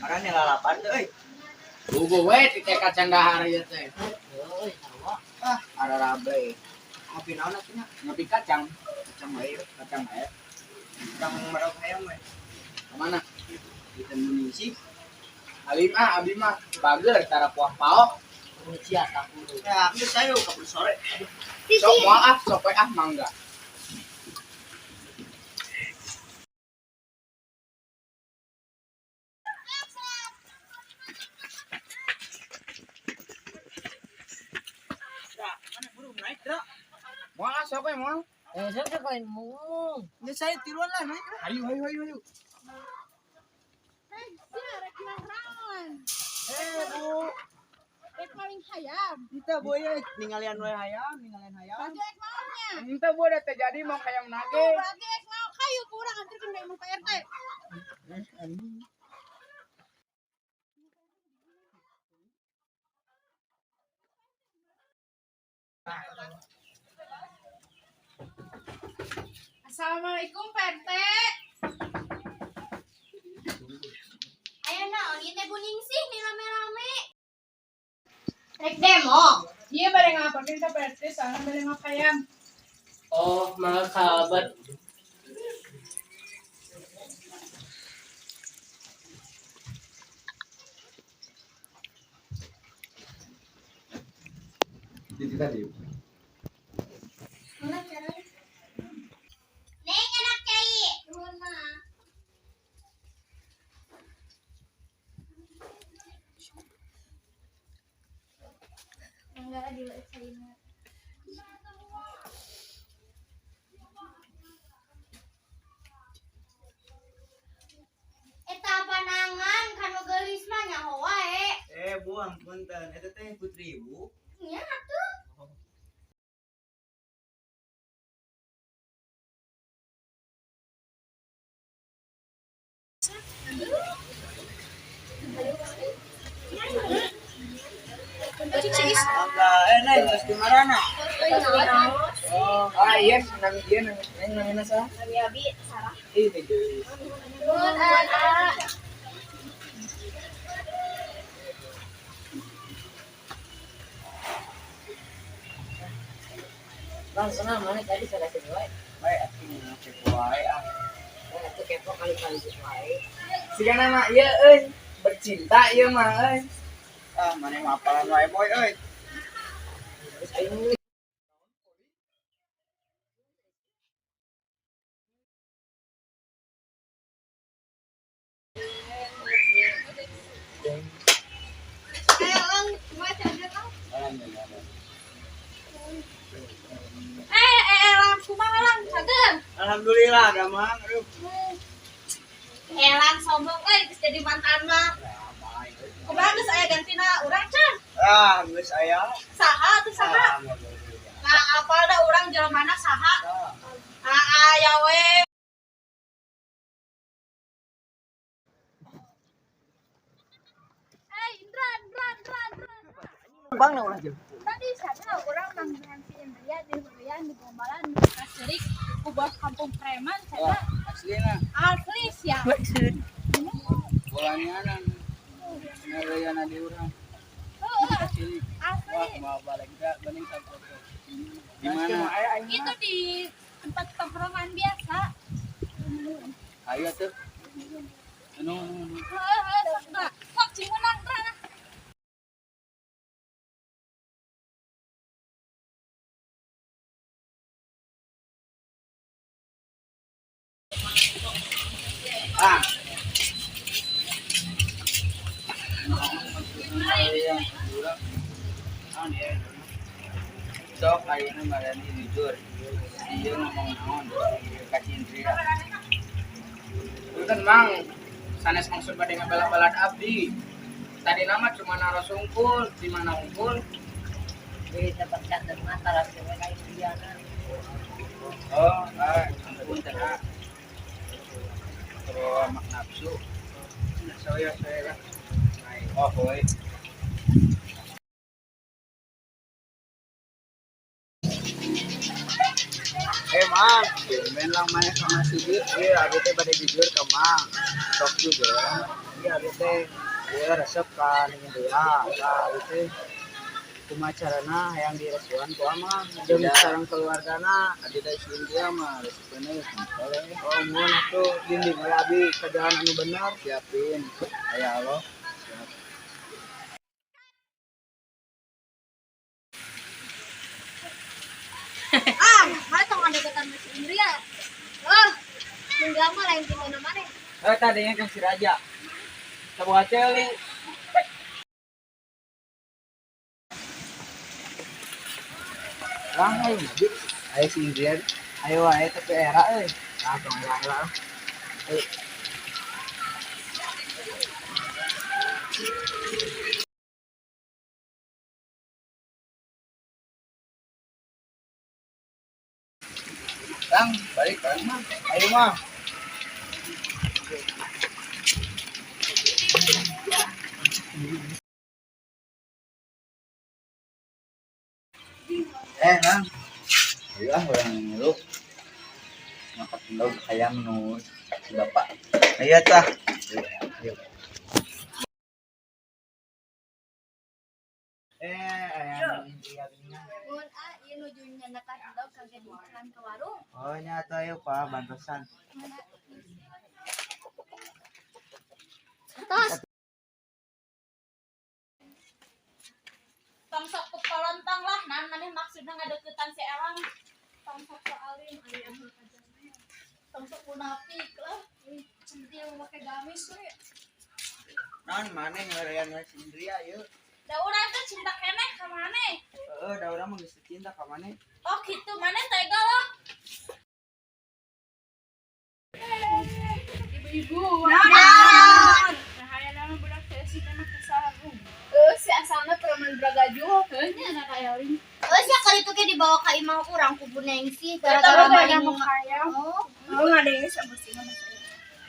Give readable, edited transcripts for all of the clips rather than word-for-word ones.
Marane lalapan teh euy. Bubu we teh kacang dahar ieu teh. Euy, sarua. Ah, Ararabe. Ngopi naon atuh nya? Ngopi kacang, Kacang wae. Kacang wae. Kacang merok hayam we. Kemana? Di Indonesia. Alim ah, abi mah bager tara puah paok. Sia takut. Ya, geus ayo kabur sore. Aduh, Sok moal ah, sok we ah mangga. Mana buru naik, Dra? Moal ah, sok we moal. Eh, saya teh lain mung. Geus ayo tiluan lah naik lah. Hayu hayu hayu hayu. Eh, sia rek nang. Eh, Bu. Rek maling hayam. Kita Bu ya ningalian we hayam, ningalian hayam. Berarti rek maonnya. Ente bu da teh jadi mau hayam nage. Berarti rek mau kayu kurang anterkeun ka imah Pak RT. Assalamualaikum Pak RT. Aya naon ieu teh kuning sih nih rame-rame. Rek demo. Iya bade ngalaporkeun ka Pak RT soalna bade maok hayam. Oh, mangga kabar. Jadi tadi. Mana caranya? Neng anak cai. Nuhun mah. Enggak di caina. Eta panangan kanu geulis mah nyaho wae. Eh, Bu, ampun teh. Eta teh putri Ibu. Nya atuh. Mangga, eh naik geus di marana? Oh, ah iya, nami ieu nami neng namina saha? Abi abi salah. Ih, teh geulis. Nuhun aa. Bang, senang mana tadi salah sini wae. Bae atuh kepo wae ah. Eh, atuh kepo kali-kali geus wae. Siga nama ieu euy, bercinta ieu mah euy. Ah, mana mah apalan wae boy euy. Terus aing meuli. Ayo lang, kumaha cager lang. Alhamdulillah. Eh, eh, eh, lang kumaha lang cager. Alhamdulillah, damang. Aduh. Elang sombong euy geus jadi mantan mah. Kumaha geus aya gantina urang can? Ah, geus aya. Saha tuh saha? Ah, Nah, apal da urang jelema saha? Ah. Ah, aya we. Eh, Indra, Indra, Indra, Indra. Bang na ulah jeung. Tadi sana urang manggihan si Indria di hurian di gombalan di Kasirik ku bos kampung preman Wah, sana aslina asli sia. bolanya ngarayana di urang. Heeh, Cilik. Wah, asli. mau balik da bening sapopo. Di mana? Itu di tempat tongkrongan biasa. Ayo tuh. Anu, anu, anu. Heeh, heeh, sok da. Sok cimunang Indra lah. Ah. Sok ayeuna marani jujur. Ieu ngomong naon ka Indria. Punten Mang, sanes maksud bade ngabela-belaan abdi. Tadi nama cuma naros unggul, di mana unggul? Di tempat cager mata lah sini ka Indriana. Oh, ah, ampun teh. Ah. Terus mak nafsu. Saya saya lah. Oh, boy. Eh, Mang. Main lang maneh ka masjid, ieu abi teh bade jujur ka Mang. Sok jujur. Ieu abi teh ieu resep ka Ning Indria. Tah abi teh kumaha carana hayang direstuan ku Amang jeung sareng keluargana. Abi teh si Indria mah resepeuna geus soleh. Oh, mun atuh bimbing we abi ka jalan anu bener. Siapin. Aya Allah. Siap. Ah, mana tong ngadeukeutan si Indria. Ah, Indria mah lain tipe na maneh. Eh, tadinya kan si Raja. Sabuah ceuli. Lang ayo maju. Ayo si Indria. Ayo wae tapi era euy. Ah, tong era lah. Ayo. Lang, balik bareng mah. Ayo mah. Eh, Lang. Ayo ah urang ngilu. Ngangkat endog hayam nu si bapak. Ayo tah. Ayo. Eh, aya Indria geuningan. Mun ah, ieu nuju nyandakan endog kagak diikan ke warung. Oh nya atuh ayo Pak bantosan. Mana? Tos. Tong sok pepolontong lah, nah maneh maksudna ngadeuketan si Elang. Tong sok so alim ari anu kajana. Tong sok munafik lah. Centil make gamis we. Naon maneh ngeurean we si Indria ieu? Da urang teh cinta keneh ka maneh. Heeh, da urang mah geus cinta ka maneh. Oh gitu, maneh tega lah. Ibu-ibu. Naon? Nah, aya nama budak teh si teh make sarung. Si asalna preman bragajuh. Heuh nya anak aya. Oh, sia kali itu ge dibawa ka imah urang ku Bu Nengsi Eta gara-gara mah maling make hayam. Oh, Oh, ngadenge sama sih.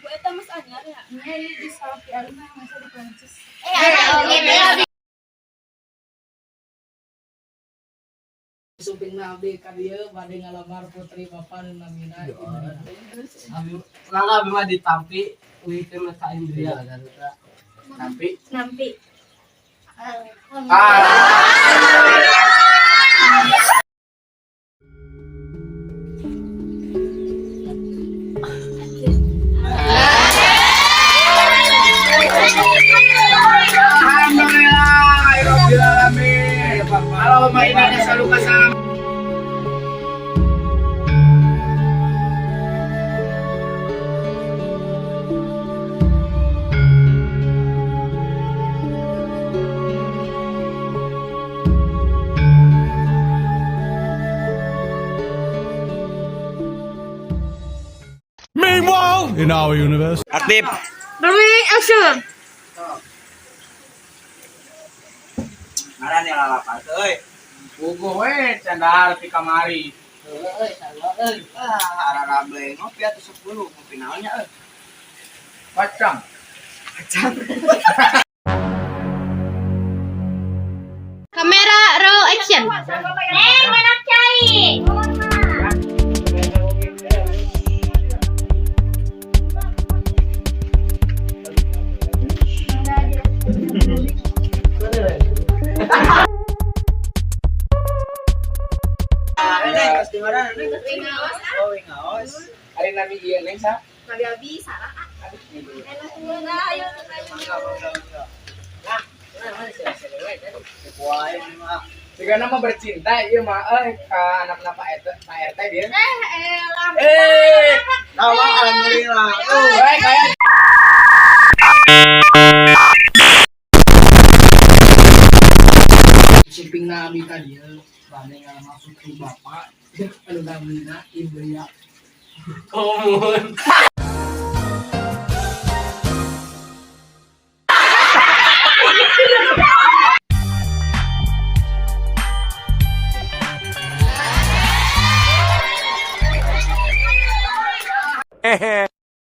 Bu eta mas anyar ya. Nya ieu di salaki alumna masa di Prancis. eh aya oge teh. Suping na abdi ka dieu bade ngalamar putri bapa nu namina Indria. Abi mangga abi mah ditampi uihkeun ka Indria. Tampi. Nampi. Alhamdulillah, rabbil alamin. Allahumma inna nas'aluka salam. Meanwhile, in our universe. Aktif. Rolling action. Ngaran ya lalapan euy. Puguh we candar ti kamari. Heueuh euy, sarua euy. Ah, ararabe ngopi atuh 10 ngopi naonnya euy. Kacang. Kamera roll action. Neng, mana cai? Ah, neng, geus di mana neng? Oh, wingaos. Ari nami ieu neng sa? Nabi abi salah ah. Enak ayo ayo. Mangga, mangga, mangga. Nah, Wah, ini mah. Jika nama bercinta ieu mah euy ka anakna Pak RT, Pak RT dia. Eh, elah. Eh, Nah, Bang, alhamdulillah. Tuh. we kayak Suping na abi ka dieu bade ngalamar putri bapa anu namina Indria. Komun.